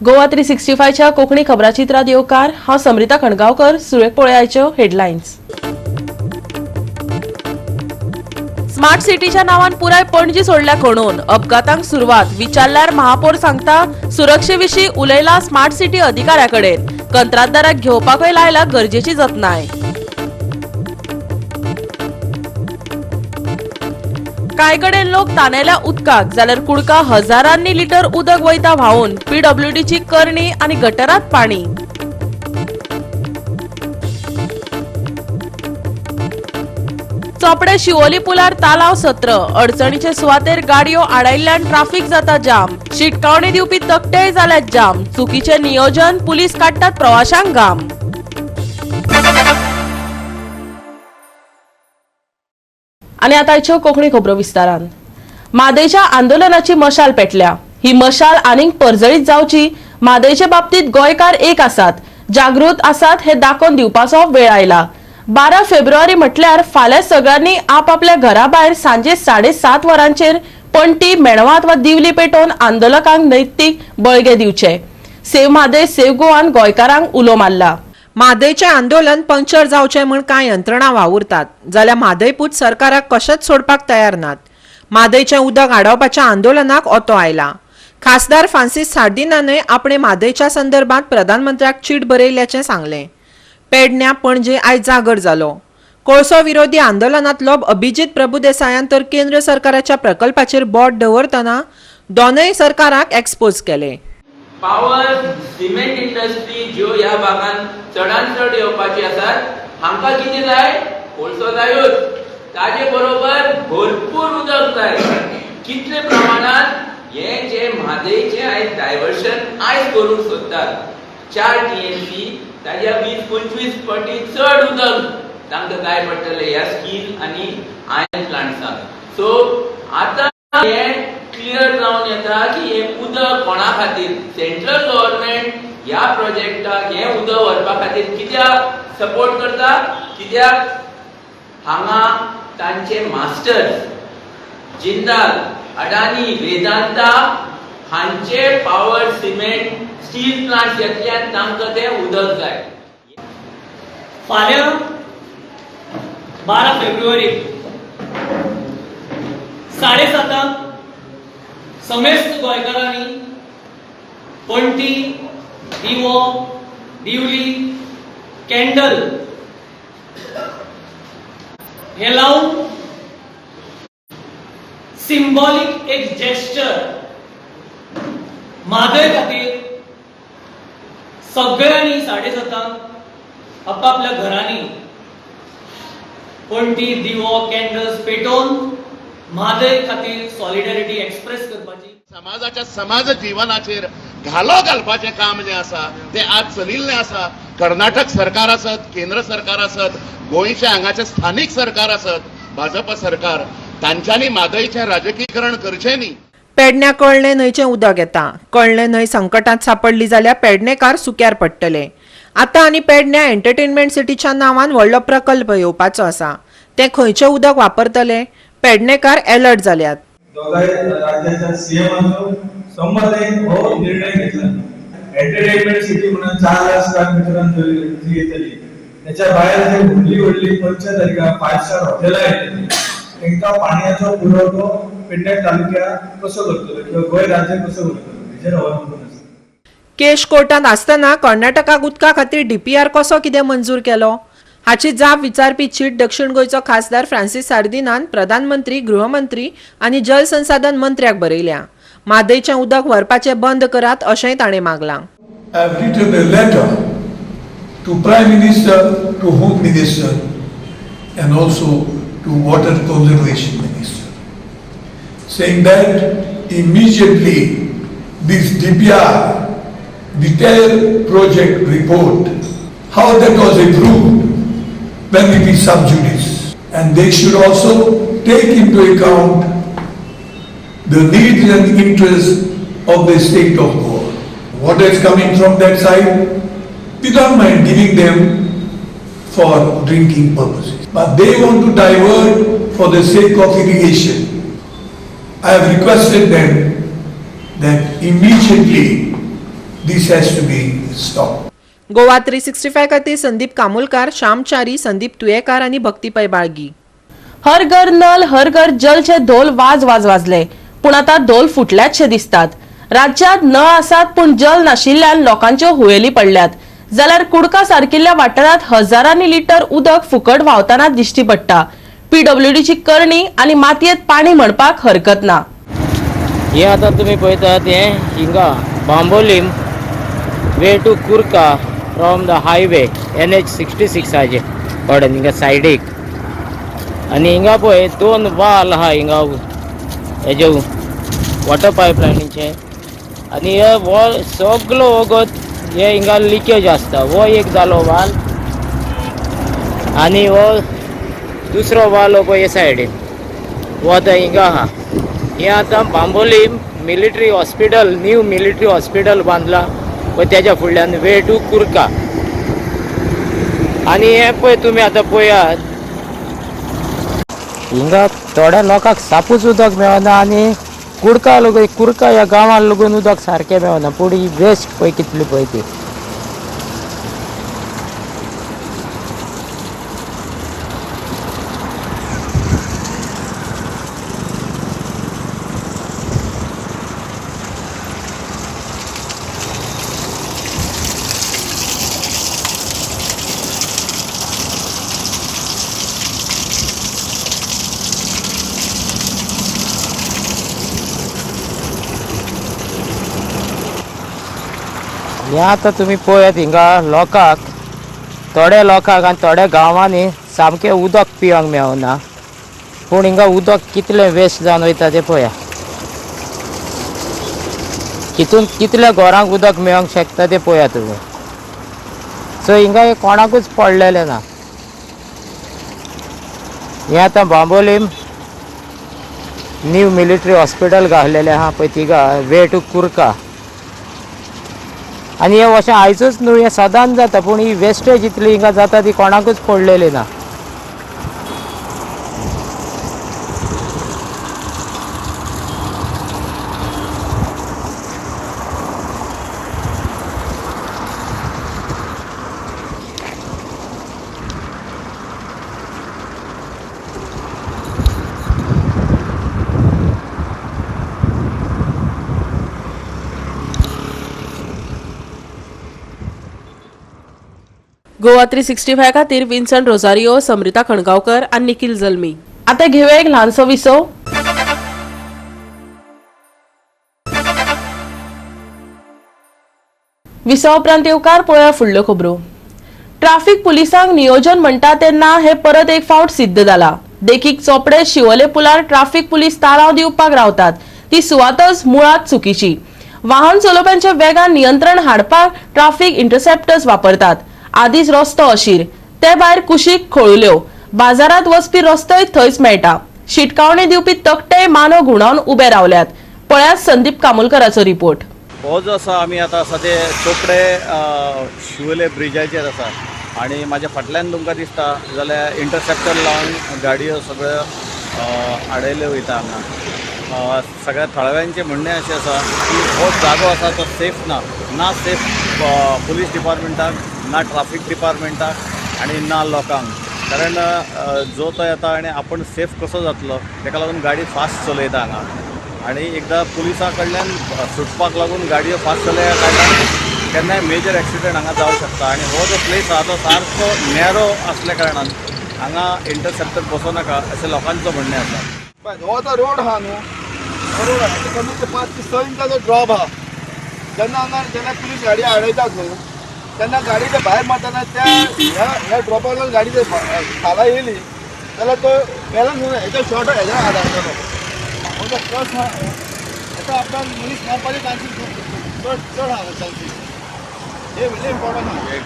गोवा 365च्या कोंकणी खबराचित्रात येवकार. हांव समरिता खणगांवकर. सुरवेक पळयाच्यो हेडलायन्स. स्मार्ट सिटीच्या नावान पुराय पणजी सोडल्या खणून. अपघातांक सुरवात. विचारल्यार महापौर सांगता सुरक्षेविशीं उलयला स्मार्ट सिटी अधिकाऱ्याकडेन. कंत्राटदाराक घेवपाकय लायला गरजेची जतनाय. कांय कडेन लोक तानेल्या उदकाक, जाल्यार कुडका हजारांनी लिटर उदक वयता व्हांवून. पीडब्ल्यूडीची करणी आनी गटरात पाणी. चोपडे शिवोली पुलार तालाव सत्र. अडचणीचे सुवातेर गाडयो आडायल्ल्यान ट्राफिक जाता जाम. शिटकावणी दिवपी तकटेय जाल्यात जाम. चुकीचे नियोजन, पुलीस काडटात प्रवाशांक घाम. आनी आतां आयच्यो कोंकणी खबरो विस्तारान. म्हादयच्या आंदोलनाची मशाल पेटल्या. ही मशाल आनीक परजळीत जावची. म्हादयचे बाबतीत गोंयकार एक आसात, जागृत आसात हे दाखोवन दिवपाचो वेळ आयला. 12 फेब्रुवारी म्हटल्यार फाल्यां सगळ्यांनी आपापल्या घरा भायर सांजे 7:30 वरांचेर पणटी, मेणवात वा दिवली पेटोवन आंदोलकांक नैतीक बळगें दिवचें. सेव म्हादय सेव गोवान गोंयकारांक उलो मारला. म्हादयचें आंदोलन पंक्चर जावचें म्हूण कांय यंत्रणा वावुरतात, जाल्यार म्हादयपूत सरकाराक कशेंच सोडपाक तयार नात. म्हादयचें उदक आडावपाच्या आंदोलनाक ओतो आयला. खासदार फ्रांसीस सार्दिनानय आपणे म्हादयच्या संदर्भात प्रधानमंत्र्याक चीट बरयल्ल्याचें सांगलें. पेडण्या पणजे आयज जागर जालो. कोळसो विरोधी आंदोलनांतलो अभिजीत प्रभुदेसायान तर केंद्र सरकाराच्या प्रकल्पाचेर बोट दवरतना दोनय सरकाराक एक्सपोज केले. पावर सिमेंट इंडस्ट्री ज्यो ह्या भागान चडान चड येवपाची आसात, हांकां कितें जाय? कोळसो जायूच, ताजे बरोबर भरपूर उदक जाय. कितले प्रमाणात हें जे म्हादयचें आयज डायवर्शन आयज करूंक सोदतात, 4 TMC ताज्या 20-25 पटी चड उदक तांकां जाय पडटलें ह्या स्टील आनी आयर्न प्लांट्सांक. सो आतां हें क्लियर जावन येता की हें उदक कोणा खातीर, सेंट्रल गव्हर्मेंट ह्या प्रोजेक्टाक हें उदक व्हरपा खातीर कित्याक सपोर्ट करता, कित्याक हांगा तांचे मास्टर्स जिंदाल, अडानी, वेदांता हांचे पावर सिमेंट स्टील प्लांट येतले आनी तांकां तें उदक जाय. फाल्यां 12 फेब्रुवारी 7:30 समेस्त गोंयकारांनी पणटी, दिवो, दिवली, कॅन्डल हे लावन सिंबॉलिक एक जेस्चर म्हादय खातीर सगळ्यांनी 7:30 आपापल्या घरांनी पणटी, दिवो, कॅन्डल्स पेटोवन म्हादय खातीर सॉलिडॅरिटी एक्सप्रेस करपाची. समाजाच्या समाज जीवनाचेर घालो घालपाचें काम जें आसा तें आज चलिल्लें आसा. कर्नाटक सरकार आसत, केंद्र सरकार आसत, गोंयचें हांगाचें स्थानीक सरकार आसत, भाजप सरकार, तांच्यांनी म्हादयचें राजकीकरण करचें न्ही. पेडण्या कळणें न्हंयचें उदक येता. कळणें न्हंय संकटात सापडली जाल्यार पेडणेकार सुक्यार पडटले. आतां आनी पेडण्या एंटरटेनमेंट सिटीच्या नांवान व्हडलो प्रकल्प येवपाचो आसा. ते खंयचें उदक वापरतले? पेडणेकार एलर्ट जाल्यात. दोगांय राज्याच्या सीएमाचो संमतेन हो निर्णय घेतला. एंटरटेनमेंट सिटी म्हणून 4 लाख स्क्वेअर मिटरान जी येतली, त्याच्या भायर जे व्हडली व्हडली 5 तारखा 5 स्टार हॉटेलां येतली, तांकां पाणयाचो पुरवठो पेडणे तालुक्या कसो करतलो किंवा गोंय राज्य कसो करतलो हेजेर अवलंबून आसा. केश कोर्टांत आसतना कर्नाटकाक उदका खातीर डीपीआर कसो कितें मंजूर केलो हाची जाप विचारपी चीट दक्षिण गोंयचो खासदार फ्रांसीस सार्दिनान प्रधानमंत्री, गृहमंत्री आनी जलसंसाधन मंत्र्याक बरयल्या. म्हादयचें उदक व्हरपाचें बंद करात अशेंय ताणें मागलां. I have written a letter to Prime Minister, to Home Minister, and also to Water Conservation Minister, saying that immediately this DPR, detailed project report, how that was approved when it is sub judice, and they should also take into account the needs and interests of the state of Goa. Water is coming from that side, we don't mind giving them for drinking purposes. But they want to divert for the sake of irrigation. I have requested them that immediately This has to be stopped. Goa 365 खातीर संदीप कामुलकार, श्याम च्यारी, संदीप तुयेकार आनी भक्ती पै बाळगी. हर घर नल हर घर जलचे धोल वाज वाज वाजले, पूण आतां धोल फुटल्यातशे दिसतात. राज्यांत नळ आसात पूण जल नाशिल्ल्यान लोकांच्यो हुयेली पडल्यात. जाल्यार कुडका सारकिल्ल्या वाठारांत हजारांनी लिटर उदक फुकट व्हांवतना दिश्टी पडटा. पीडब्ल्यूडीची करणी आनी मातयेंत पाणी म्हणपाक हरकत ना. हे आता तुम्ही पळयतात हें हिंगा Bambolim way to Curca from the highway NH 66 हाजे कडेन हिंगा सायडीक. आनी हिंगा पळय दोन वाल आहा हिंगा हेजे वॉटर पायपलायनीचे. आनी हे हो सगलो वगत हे हिंगा लिकेज आसता. हो एक जालो वाल आनी हो दुसरो वाल हो पळय हे सायडीन हो आतां हिंगा आहा. हे आतां Bambolim military hospital, new military hospital बांदला पळय तेज्या फुडल्यान वे टू कुर्का. आनी हे पळय तुमी आतां पळयात हिंगा थोड्या लोकांक सापूच उदक मेळना आनी कुडका लोक कुर्का ह्या गांवान लागून उदक सारकें मेळना. पूण ही वेस्ट पळय कितली पळय ती. हें आतां तुमी पळयात हिंगा लोकांक, थोड्या लोकांक आनी थोड्या गांवांनी सामकें उदक पिवंक मेळना. पूण हिंगा उदक कितलें वेस्ट जावन वयता तें पळया. हितून कितल्या घरांक उदक मेळोंक शकता तें पळया तुमी. सो हिंगा हें कोणाकूच पडलेलें ना. हें आतां बांबोलीम न्यू मिलिटरी हॉस्पिटल घातलेलें आहा पळय थिंगा वे टू कुर्का. आनी हें अशें आयजूच न्हू, हें सदांच जाता. पूण ही वेस्टेज इतली हिंगा जाता ती कोणाकूच पडलेली ना. गोवा 365 खातीर विन्सन रोजारियो, समृता खणगांवकर आनी निखिल जल्मी. आतां घेवया एक ल्हानसो विसव. विसवा उपरांत येवकार पळोवया फुडल्यो खबरो. ट्राफिक पुलिसांक नियोजन म्हणटा तें ना हें परत एक फावट सिद्ध जाला. देखीक चोपडे शिवोले पुलार ट्राफिक पुलीस ताळाव दिवपाक रावतात ती सुवातच मुळात चुकीची. वाहन चलोवप्यांच्या वेगान नियंत्रण हाडपाक ट्राफिक इंटरसेप्टर्स वापरतात. आदीच रस्तो अशीर, ते भायर कुशीक खोळुल्यो, बाजारात वचपी रस्तोय थंयच मेळटा. शिटकावणी दिवपी तकटे मानो घुणावन उबे रावल्यात. पळयात संदीप कामुलकराचो रिपोर्ट. हो जो आसा आमी आतां आसा ते चोपडे शिवोले ब्रिजाचेर आसा आनी म्हाज्या फाटल्यान तुमकां दिसता जाल्यार इंटरसेप्टर लावन गाडयो सगळ्यो आडयल्यो वयता हांगा. सगळ्या थळाव्यांचें म्हणणें अशें आसा की हो जागो आसा तो सेफ ना, ना सेफ पुलीस डिपार्टमेंटाक, ना ट्राफीक डिपार्टमेंटाक आनी ना लोकांक. कारण जो तो येता आनी आपूण सेफ कसो जातलो तेका लागून गाडी फास्ट चलयता हांगा. आनी एकदां पुलिसां कडल्यान सुटपाक लागून गाडयो फास्ट चलयल्या कारणान केन्नाय मेजर एक्सिडंट हांगा जावंक शकता. आनी हो जो प्लेस आसा तो सारको नॅरो आसल्या कारणान हांगा इंटरसेप्टर बसोवं नाका अशें लोकांचो म्हणणें आसा. हो आतां रोड आहा न्हू, हो रोड आहा कमी ते 5 ते 6 इंचाचो ड्रॉप आहा. जेन्ना हांगा जेन्ना पुलीस गाडी आडयतात न्हू तेन्ना गाडी ते भायर मारतना त्या ह्या ड्रॉपा लागून गाडी जर खाला येयली जाल्यार तो बॅलन्स उरना, हेच्या शॉर्ट हेच्या आदारतलो. हो जो कस आहा हेका आपणाक मनीस मारपाचे चान्सीस चड चड आहा चान्सीस. हे व्हडलें इम्पॉर्टंट आहा.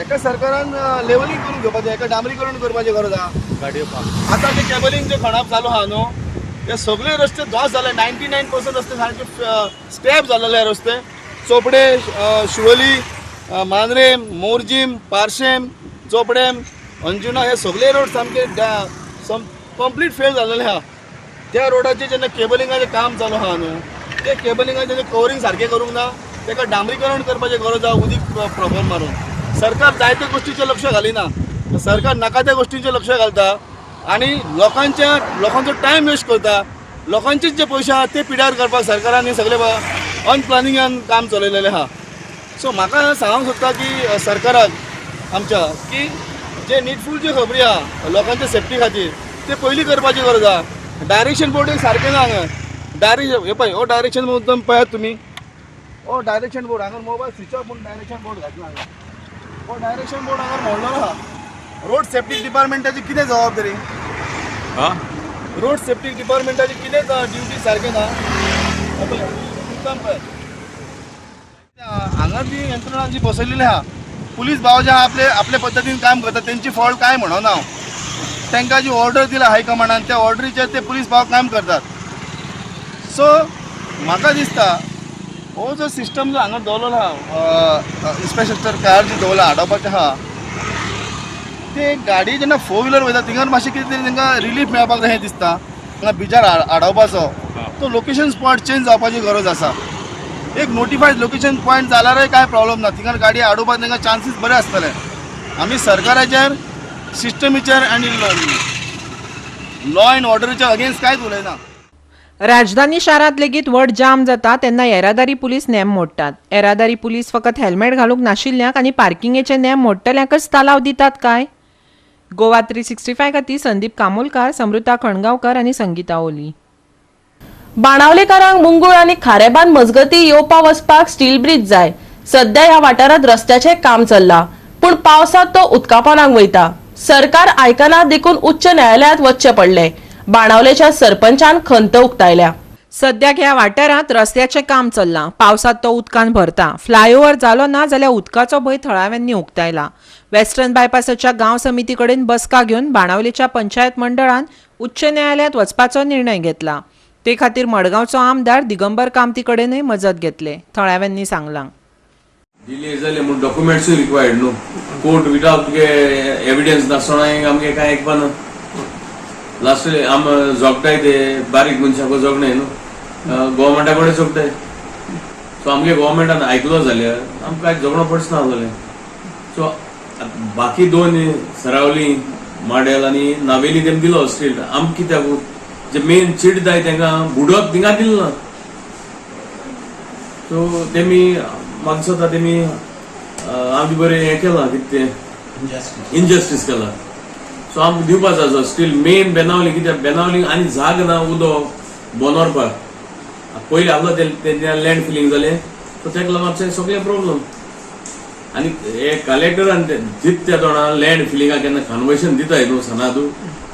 एका सरकारान लेवलिंग करून घेवपाचें, एका डांबरीकरण करपाचें गरज आहा. गाडयो आतां ते केबलिंग जे खणप चालू आहा न्हू ते सगळे रस्ते ध्वस्त जाले. 99% रस्ते सारके स्टेप जालेले रस्ते. चोपडे, शिवोली, मांद्रेम, मोरजीम, पार्शेम, चोपडेम, अंजुना हे सगळे रोड सामके कंप्लीट फेल जालेले आहा. त्या रोडाचेर जेन्ना केबलिंगाचें काम चालू आहा न्हू ते केबलिंगाचें कवरींग सारकें करूंक ना. ताका डांबरीकरण करपाचें गरज आहा उदीक प्रॉपर मारून. सरकार जायत्या गोश्टीचेर लक्ष घालिना, सरकार नाका त्या गोश्टींचेर लक्ष घालता आनी लोकांच्या लोकांचो टायम वेस्ट करता. लोकांचेच जे पयशे आहा ते पिड्यार करपाक सरकारान हे सगळे अनप्लॅनिंगान काम चलयलेलें आहा. सो म्हाका सांगूंक सोदता की सरकाराक आमच्या की जे निडफूल ज्यो खबरी आहा लोकांच्या सेफ्टी खातीर ते पयलीं करपाची गरज आहा. डायरेक्शन बोर्ड सारकें ना हांगा. डायरेक्शन हे पळय, हो डायरेक्शन मुद्दम पळयात तुमी, हो डायरेक्शन बोर्ड हांगा मोबायल स्विच ऑफ म्हूण डायरेक्शन बोर्ड घातला हांगा. हो डायरेक्शन बोर्ड हांगा मोडलेलो आहा. रोड सेफ्टी डिपार्टमेंटाची कितें जबाबदारी? रोड सेफ्टी डिपार्टमेंटाची कितें ड्युटी सारकें ना? हे पळय, मुद्दम पळय हांगा जी यंत्रणा जी बसयलेली आहा, पुलीस भाव जे आहा आपले आपले पद्दतीन काम करता, तेंची फॉल्ट कांय म्हणना हांव. तांकां जी ऑर्डर दिला हायकमांडान त्या ऑर्डरीचेर ते पुलीस भाव काम करतात. सो म्हाका दिसता हो जो सिस्टम जो हांगा दवरलेलो आहा, इन्फ्रास्ट्रक्चर कार जी दवरला आडोवपाचें आहा, ते गाडी जेन्ना फोर व्हिलर वयता थिंगार मातशें कितें तरी तांकां रिलीफ मेळपाक जाय हें दिसता. हांगा ब्रिजार आडोवपाचो तो लोकेशन स्पॉट चेंज जावपाची गरज आसा. एक नोटिफायड लोकेशन पॉयंट जाल्यारय कांय प्रॉब्लम ना, थिंगार गाडी आडोवपाक तांकां चान्सीस बरे आसतले. आमी सरकाराचेर सिस्टमीचेर आनी लॉ एंड ऑर्डरीच्या अगेन्स्ट कांयच उलयना. राजधानी शारांत लेगीत व्हड जाम जाता तेन्ना येरादारी पुलीस नेम मोडटात. येरादारी पुलीस फकत हेल्मेट घालूंक नाशिल्ल्यांक आनी पार्किंगेचे नेम मोडटल्यांकच तालाव दितात काय? गोवा 365 खातीर संदीप कामोलकार, समृता खणगांवकर आनी संगीता ओली. बाणावलेकारांक मुंगूळ आनी खारेबांद मजगती येवपा वचपाक स्टील ब्रिज जाय. सध्या ह्या वाठारांत रस्त्याचें काम चल्लां, पूण पावसांत तो उदकापोनाक वयता. सरकार आयकना देखून उच्च न्यायालयांत वचचें पडलें. बाणावलेच्या सरपंचान खंत उक्तायल्या. सद्याक ह्या वाठारांत रस्त्याचें काम चल्लां. पावसांत तो उदकान भरता. फ्लायओव्हर जालो ना जाल्यार उदकाचो भंय थळाव्यांनी उक्तायला. वेस्टर्न बायपासाच्या गांव समिती कडेन बसका घेवन बाणावलेच्या पंचायत मंडळान उच्च न्यायालयांत वचपाचो निर्णय घेतला. ते खातीर मडगांवचो आमदार दिगंबर कामती कडेनय मजत घेतले, थळाव्यांनी सांगलां. डिले जाले म्हूण डॉक्युमेंट्सूय रिक्वायर्ड न्हू. कोर्ट विदाउट तुगे एविडन्स नासतना आमगे कांय आयकपा ना. लास्ट आम जोगताय ते बारीक मनशाक जोगणे न्हू, गोवोरमेंटा कडेन जोगताय. सो आमगे गोवोरमेंटान आयकलो जाल्यार आमकां कांय झगडो पडच ना जालें. सो बाकी दोन सरावली, माडेल आनी नावेली तेम दिलो स्टील, आमकां कित्याक जे मेन चिडताय तांकां बुडप थिंगा दिलो ना. सो तेमी म्हाका दिसता तेमी आमचे बरें हें केलां, कितें तें इनजस्टीस केलां. सो आमकां दिवपा जाय स्टील मेन बेनावली. कित्याक बेनावली आनी जाग ना उदक बोनोरपाक. पयलीं आहलो तेन्ना लँड फिलींग जालें, सो तेका लागून मातशें सगळें प्रॉब्लम. आनी हे कलेक्टरान ते दित त्या तोंडा लँड फिलिंगाक केन्ना कन्वर्शन दिताय न्हू सनादू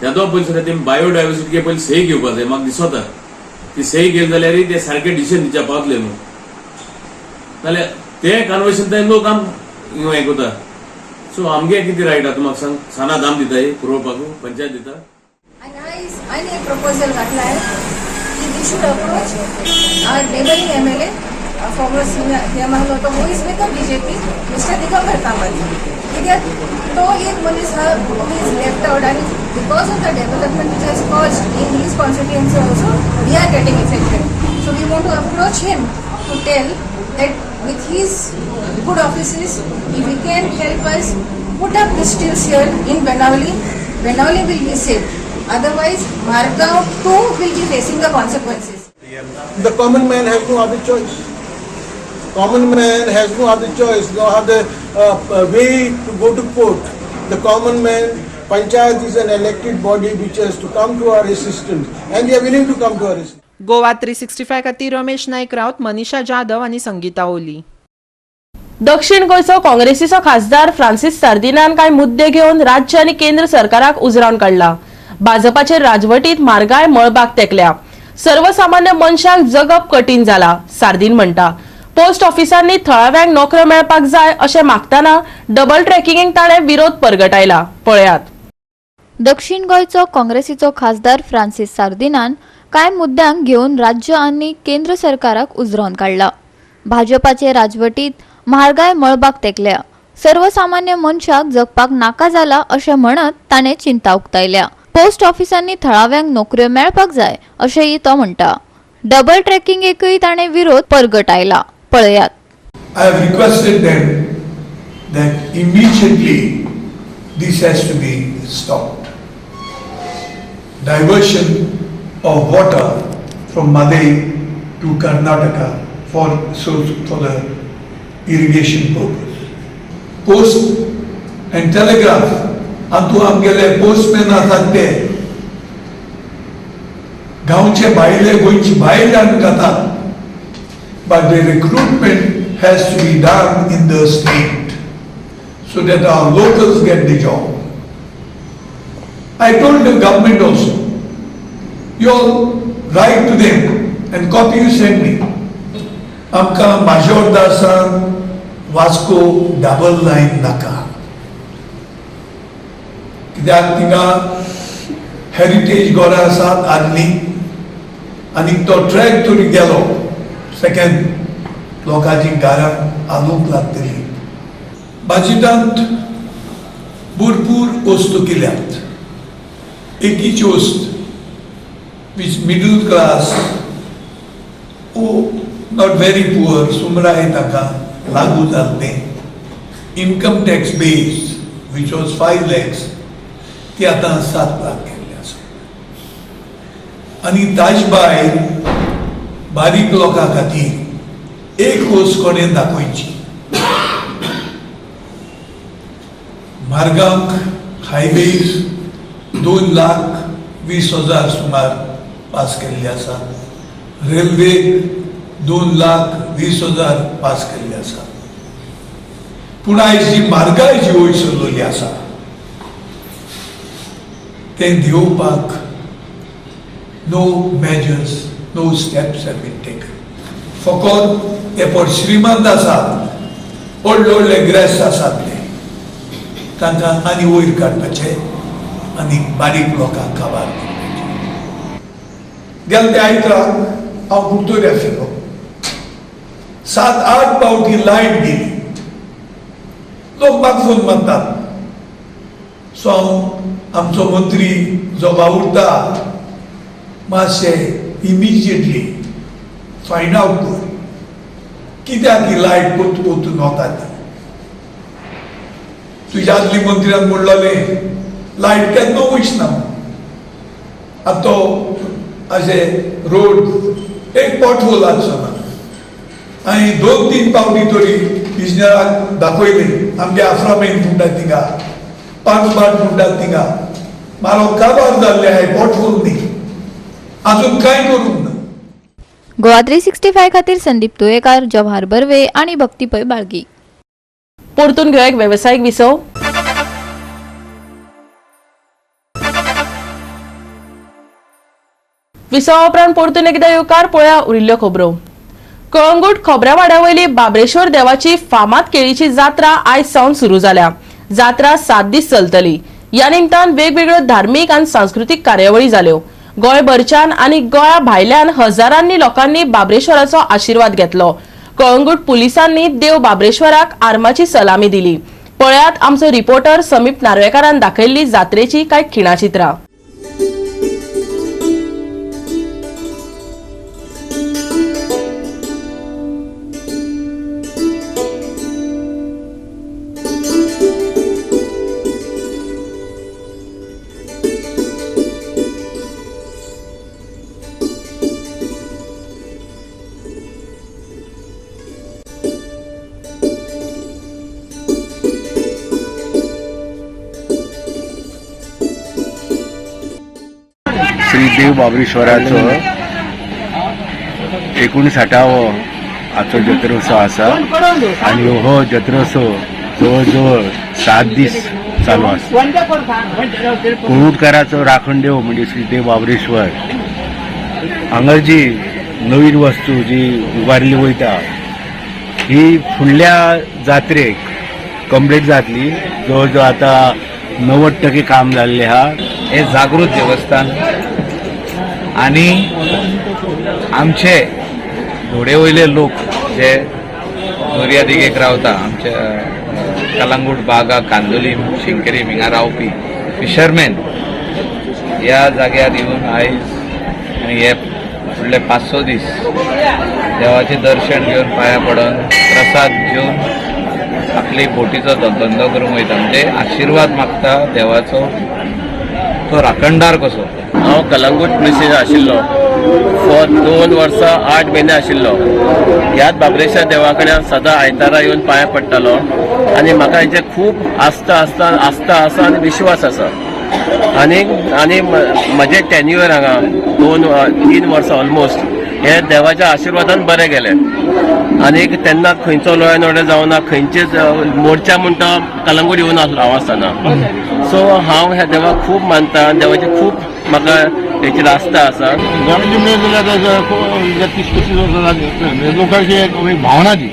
तेदो पयलीं सुद्दां तेमी बायोडायवर्सिटी पयलीं सही घेवपा जाय. म्हाका दिसता ती सही घेतली जाल्यार ते सारके डिसिजन दिवच्या पावतले न्हू. नाल्यार ते कन्वर्शन ते लोक आम हें करता. सो आमगे कितें रायट आहा तूं म्हाका सांग? सानाद आम दिताय पुरोवपाक, पंचायत दिता. आनी आयज आनी एक प्रपोजल घातला आहे की we should approach our neighbouring MLA, former CM आहलो तो, who is with the BJP, Mister Digambar Kamat. कित्याक तो एक मनीस आहा who is left out आनी because of the development which has caused in his constituency also, we are getting affected. So we want to approach him to tell that with his good offices, if he can help us put up the stilts here in Benaulim, Benaulim will be saved. Otherwise, Margao too will be facing the consequences. The common man has no other choice. Common man has no other choice, no other way to go to court. The common man, panchayat is an elected body which has to come to our assistance, and they are willing to come to our assistance. Goa 365 खातीर रमेश नायक रावत, मनीषा जाधव आनी संगीता ओली. दक्षिण गोंयचो काँग्रेसीचो खासदार फ्रांसिस सार्दिनान कांय मुद्दे घेवन राज्य आनी केंद्र सरकाराक उजरावन काडला. भाजपाचे राजवटीत म्हारगाय मळबाक तेकल्या, सर्वसामान्य मनशाक जगप कठीण जाला. सार्दीन म्हणटा, पोस्ट ऑफिसांनी थळाव्यांक नोकऱ्यो मेळपाक जाय अशें मागतना डबल ट्रॅकिंगेक ताणें विरोध परगटायला. पळयात. दक्षिण गोंयचो काँग्रेसीचो खासदार फ्रांसिस सार्दिनान कांय मुद्द्यांक घेवन राज्य आनी केंद्र सरकाराक उजरावन काडला. भाजपाचे राजवटीत म्हारगाय मळबाक तेकल्या, सर्वसामान्य मनशाक जगपाक नाका जाला अशें म्हणत ताणें चिंता उक्तायल्या. पोस्ट ऑफिसांनी थळाव्यांक नोकऱ्यो मेळपाक जाय अशेंय तो म्हणटा. डबल ट्रॅकिंगेकय ताणें विरोध परगटायला. पळयात. I have requested them that immediately this has to be stopped. Diversion of water from Mhadei to Karnataka for the irrigation purpose. Post and Telegraph हातूंत आमगेले पोस्टमॅन आसात ते गांवचे भायले, गोंयचे भायले हाडून घातात, but the recruitment has to be done in the state so that our locals get the job. I told the government also, you all write to them and copy you send me. आमकां माजोर्डा सावन Vasco double line नाका, कित्याक थिंगा heritage घरां आसात आदली आनी तो ट्रॅक तरी गेलो सेकंड लोकांची घरां हालूंक लागतली. बजेटांत भरपूर वस्तू केल्यात. एकीच वस्त which middle class or not very poor Sumrai ताका लागू जालें तें income tax base which was 5 lakhs ती आतां 7 लाख केल्ली आसा. आनी ताज भायर बारीक लोकां खातीर एक वस्त कोणें दाखोवची, मार्गांक हायवेज 2,20,000 सुमार पास केल्ले आसा, रेल्वेक 2,20,000 पास केल्ले आसा. पूण आयज जी म्हारगाय जी वयर सरलेली आसा तें देंवोवपाक no measures, no steps have been taken. फकत ते पड श्रीमंत आसात, व्हडले व्हडले ग्रेस्त आसात, ते तांकां आनी वयर काडपाचे आनी बारीक लोकांक काबार करपाचे. गेले ते आयतराक हांव कुडतरी आशिल्लो, 7-8 फावटी लायट गेली. लोक म्हाका फोन मारतात. सो हांव आमचो मंत्री जो वावुरता मातशें इमिजिएटली फायंड आवट कर कित्याक ही लायट परतून परतून वता ती. तुज्या आदली मंत्र्यान म्हणलेलें लायट केन्ना वयचना. आतां तो अशें रोड एक पोटहोल आसचो ना. आनी 2-3 फावटी तरी इंजिनियराक दाखयले, आमगे आफ्रामेन म्हणटा थिंगा, पांच बाट म्हणटात थिंगा, मारो काबार जाल्ले आहाय, पोटहोल न्ही, अजून कांय करूंक ना. गोवा 365 खातीर संदीप तुयेकार, जवाहर बर्वे आणि भक्ती पै, बाळगी. परतून घेवया एक वेवसायीक विसव. विसवा उपरांत परतून एकदा येवकार. पळया उरिल्ल्यो खबरो. कळंगूट खोबऱ्यावाड्या वयली बाबरेश्वर देवाची फामाद केळीची जात्रा आयज सावन सुरू जाल्या. जात्रा 7 दीस चलतली. ह्या निमतान वेगवेगळ्यो धार्मीक आनी सांस्कृतीक कार्यावळी जाल्यो. गोंयभरच्यान आनी गोंया भायल्यान हजारांनी लोकांनी बाबरेश्वराचो आशिर्वाद घेतलो. कळंगूट पुलिसांनी देव बाबरेश्वराक आर्माची सलामी दिली. पळयात आमचो रिपोर्टर समीप नार्वेकारान दाखयल्ली जात्रेची कांय खिणाचित्रां. श्री देव बाबरेश्वराचो 59वो आजचो जत्रोत्सव आसा आनी हो जत्रोत्सव जवळ जवळ 7 दीस चालू आसा. कळंगूटकाराचो राखण देव म्हणजे श्री देव बाबरेश्वर. हांगा जी नवीन वस्तू जी उबारली वयता ही फुडल्या जात्रेक कंप्लीट जातली. जवळ जवळ आतां 90% काम जाल्लें आहा. हे जागृत देवस्थान आणि आमचे धोडे वयले लोक जे दर्या देगेक रावता, आमच्या कलांगूट, बागा, कांदोलीम, शिंकेरी हिंगा रावपी फिशरमॅन ह्या जाग्यार येवन आयज आनी हे फुडले 5-6 दीस देवाचें दर्शन घेवन पांया पडून प्रसाद घेवन आपली बोटीचो धंदो करूंक वयता, म्हणजे आशिर्वाद मागता देवाचो, तो राखणदार कसो. हांव कलंगूट पुलीस स्टेशन आशिल्लो फॉर 2 वर्सां 8 म्हयने आशिल्लो. ह्याच बाबरेश्वर देवा कडेन हांव सदां आयतारा येवन पांया पडटालो आनी म्हाका हेचे खूब आस्था आसता आस्था आसा आनी विश्वास आसा. आनी आनी म्हजें टेन्युअर हांगा 2-3 वर्सां ऑलमोस्ट हे देवाच्या आशिर्वादान बरें गेलें. आनी तेन्ना खंयचो लॉ एन्ड ऑर्डर जावना, खंयचेच मोर्चा म्हणटा कलंगूट येवन आसलो हांव आसतना. सो हांव ह्या देवाक खूब मानता, देवाची खूब म्हाका हेची आस्था आसा. जाल्यार 30-35 वर्सां जाली लोकांची एक भावना ती,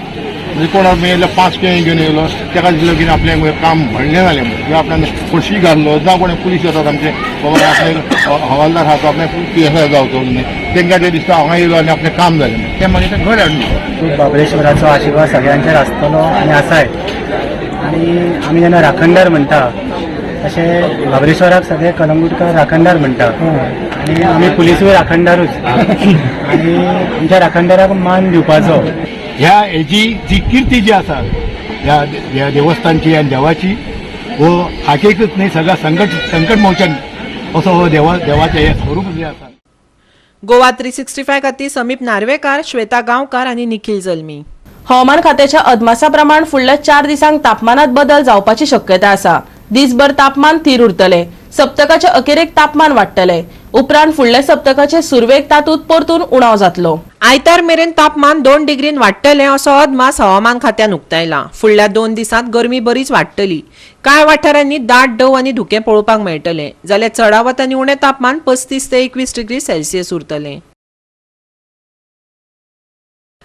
म्हणजे कोण मेळिल्लो 5 केळीं घेवन येयलो ताका दिसलो की आपलें काम व्हडलें जालें म्हणून, किंवा आपल्यान फडशी घातलो जावं कोणें पुलीस येतात आमचे बाबा आपले हवालदार आहा तो आपल्या पी एस I जावचो न्ही, तांकां तें दिसता हांगा येयलो आनी आपलें काम जालें म्हणून तें मागीर तें घर हाडून. बाबरेश्वराचो आशिर्वाद सगळ्यांचेर आसतलो आनी आसाय. आनी आमी जेन्ना राखणदार म्हणटा तशें बाबरेश्वराक सगळे कलंगूटकार राखणदार म्हणटा आनी आमी पुलिसूय राखणदारूच आनी आमच्या राखणदाराक मान दिवपाचो. ह्या हेजी जी किर्ती जी आसा ह्या देवस्थानची आनी देवाची, हो हाकेकच न्ही सगळ्या संकट मोचन असो हो देवाचें हें स्वरूप जें आसा. गोवा 365 खातीर समीप नार्वेकार, श्वेता गांवकार आनी निखिल जल्मी. हवामान खात्याच्या अदमासा प्रमाण फुडल्या 4 दिसांक तापमानात बदल जावपाची शक्यता आसा. दिसभर तापमान थीर उरतले. सप्तकाच्या अखेरेक तापमान वाडटले. उपरांत फुडल्या सप्तकाचे सुरवेक तातूंत परतून उणाव जातलो. आयतार मेरेन तापमान 2 डिग्रीन वाडटलें असो अदमास हवामान खात्यान उक्तायला. फुडल्या 2 दिसांत गरमी बरीच वाडटली. कांय वाठारांनी दाट डव आनी धुकें पळोवपाक मेळटलें, जाल्यार चडावत आनी उणें तापमान 35 ते 21 डिग्री सेल्सियस उरतलें.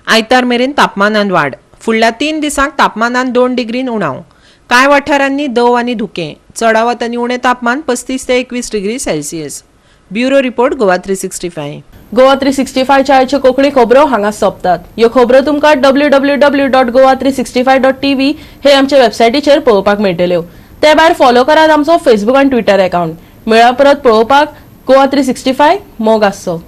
आयतार मेरेन तापमानान वाड. फुडल्या 3 दिसांक तापमानान 2 डिग्रीन उणाव. कांय वाठारांनी दव आनी धुकें. चडावत आनी उणें तापमान 35 ते 21 degree Celsius. Bureau report, Goa 365. Goa 365च्या आयच्यो कोंकणी खबरो हांगा सोंपतात. ह्यो खबरो तुमकां www.goa365.tv हे आमचे वेबसायटीचेर पळोवपाक मेळटल्यो. ते भायर फॉलो करात आमचो फेसबूक आनी ट्विटर अकाउंट. मेळा परत पळोवपाक गोवा 365 मोग आसचो.